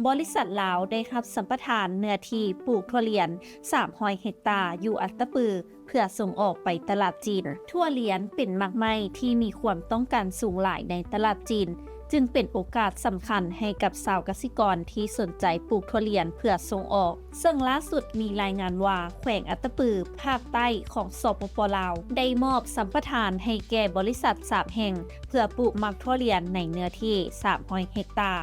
ບໍລິສັດລາວໄດ້ຮັບສຳປະທານເນື້ອທີ່ປູກຖົ່ວລຽນສາມຮ້ອຍເຮັກຕາຢູ່ອັດຕະປື ເພື່ອສົ່ງອອກໄປຕະຫຼາດຈີນ. ຖົ່ວລຽນເປັນໝາກໄມ້ທີ່ມີຄວາມຕ້ອງການສູງຫຼາຍໃນຕະຫຼາດຈີນ, ຈຶ່ງເປັນໂອກາດສຳຄັນໃຫ້ກັບຊາວກະສິກອນທີ່ສົນໃຈປູກຖົ່ວລຽນເພື່ອສົ່ງອອກ. ເຊິ່ງລ່າສຸດມີລາຍງານວ່າ ແຂວງອັດຕະປື ພາກໃຕ້ຂອງ ສປປ ລາວ ໄດ້ມອບສຳປະທານໃຫ້ແກ່ບໍລິສັດສາມແຫ່ງ ເພື່ອປູກໝາກຖົ່ວລຽນໃນເນື້ອທີ່ສາມຮ້ອຍເຮັກຕາ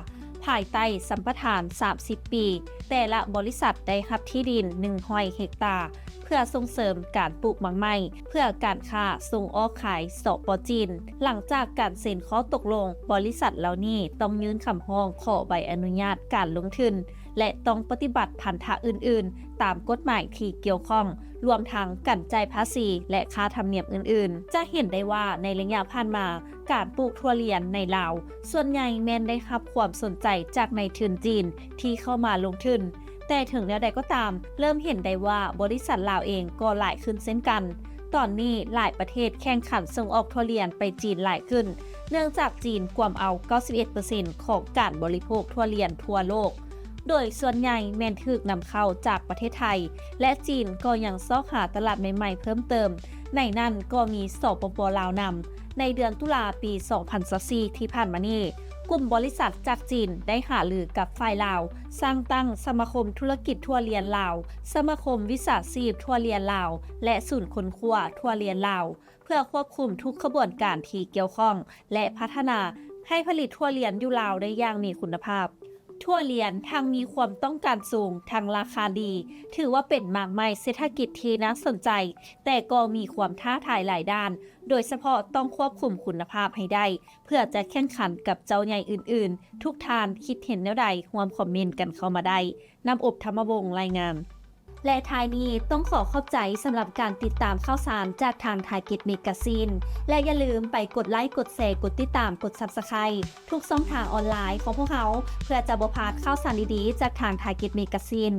ພາຍໃຕ້ສຳປະທານສາມສິບປີ, ແຕ່ລະບໍລິສັດໄດ້ຮັບທີ່ດິນໜຶ່ງຮ້ອຍເຮັກຕາ ເພື່ອສົ່ງເສີມການປູກໝາກໄມ້ເພື່ອການຄ້າສົ່ງອອກຂາຍ ສປ ຈີນ. ຫຼັງຈາກການເຊັນຂໍ້ຕົກລົງ, ບໍລິສັດເຫຼົ່ານີ້ຕ້ອງຍື່ນຄຳຮ້ອງຂໍໃບອະນຸຍາດການລົງທຶນ ແລະ ຕ້ອງປະຕິບັດພັນທະອື່ນໆ ຕາມກົດໝາຍທີ່ກ່ຽວຂ້ອງ, ລວມທັງການຈ່າຍພາສີ ແລະ ຄ່າທຳນຽມອື່ນໆ. ຈະເຫັນໄດ້ວ່າໃນໄລຍະຜ່ານມາ, ການປູກຖົ່ວລຽນໃນລາວ ສ່ວນໃຫຍ່ແມ່ນໄດ້ຮັບຄວາມສົນໃຈຈາກນາຍທຶນຈີນທີ່ເຂົ້າມາລົງທຶນ, ແຕ່ເຖິງແນວໃດກໍຕາມ, ເລີ່ມເຫັນໄດ້ວ່າບໍລິສັດລາວເອງກໍຫຼາຍຂຶ້ນເຊັ່ນກັນ. ຕອນນີ້ຫຼາຍປະເທດແຂ່ງຂັນສົ່ງອອກຖົ່ວລຽນໄປຈີນຫຼາຍຂຶ້ນ, ເນື່ອງຈາກຈີນກວມເອົາເກົ້າສິບເອັດເປີເຊັນຂອງການບໍລິໂພກຖົ່ວລຽນທົ່ວໂລກ, ໂດຍສ່ວນໃຫຍ່ແມ່ນຖືກນຳເຂົ້າຈາກປະເທດໄທ ແລະ ຈີນກໍຍັງຊອກຫາຕະຫຼາດໃໝ່ໆເພີ່ມເຕີມ, ໃນນັ້ນກໍມີ ສປປ ລາວ ນຳ. ໃນເດືອນຕຸລາປີສອງພັນຊາວສີ່ທີ່ຜ່ານມານີ້, ກຸ່ມບໍລິສັດຈາກຈີນໄດ້ຫາລືກັບຝ່າຍລາວ, ສ້າງຕັ້ງສະມາຄົມທຸລະກິດຖົ່ວລຽນລາວ, ສະມາຄົມວິຊາຊີບຖົ່ວລຽນລາວ ແລະ ສູນຄົ້ນຄວ້າຖົ່ວລຽນລາວ ເພື່ອຄວບຄຸມທຸກຂະບວນການທີ່ກ່ຽວຂ້ອງ ແລະ ພັດທະນາໃຫ້ຜະລິດຖົ່ວລຽນຢູ່ລາວໄດ້ຢ່າງມີຄຸນນະພາບ. ຖົ່ວລຽນທັງມີຄວາມຕ້ອງການສູງ, ທັງລາຄາດີ, ຖືວ່າເປັນໝາກໄມ້ເສດຖະກິດທີ່ໜ້າສົນໃຈ, ແຕ່ກໍມີຄວາມທ້າທາຍຫຼາຍດ້ານ, ໂດຍສະເພາະຕ້ອງຄວບຄຸມຄຸນນະພາບໃຫ້ໄດ້ ເພື່ອຈະແຂ່ງຂັນກັບເຈົ້າໃຫຍ່ອື່ນໆ. ທຸກທ່ານຄິດເຫັນແນວໃດ? ຮ່ວມຄອມເມັນກັນເຂົ້າມາໄດ້. ນ້ຳອົບ ທຳມະວົງ ລາຍງານ. ແລະ ທ້າຍນີ້ຕ້ອງຂໍຂອບໃຈສຳລັບການຕິດຕາມຂ່າວສານຈາກທາງ Target Magazine ແລະ ຢ່າລືມໄປກົດໄລ, ກົດແຊ, ກົດຕິດຕາມ, ກົດ Subscribe ທຸກຊ່ອງທາງອອນລາຍຂອງພວກເຮົາ ເພື່ອຈະບໍ່ພາດຂ່າວສານດີໆຈາກທາງ Target Magazine.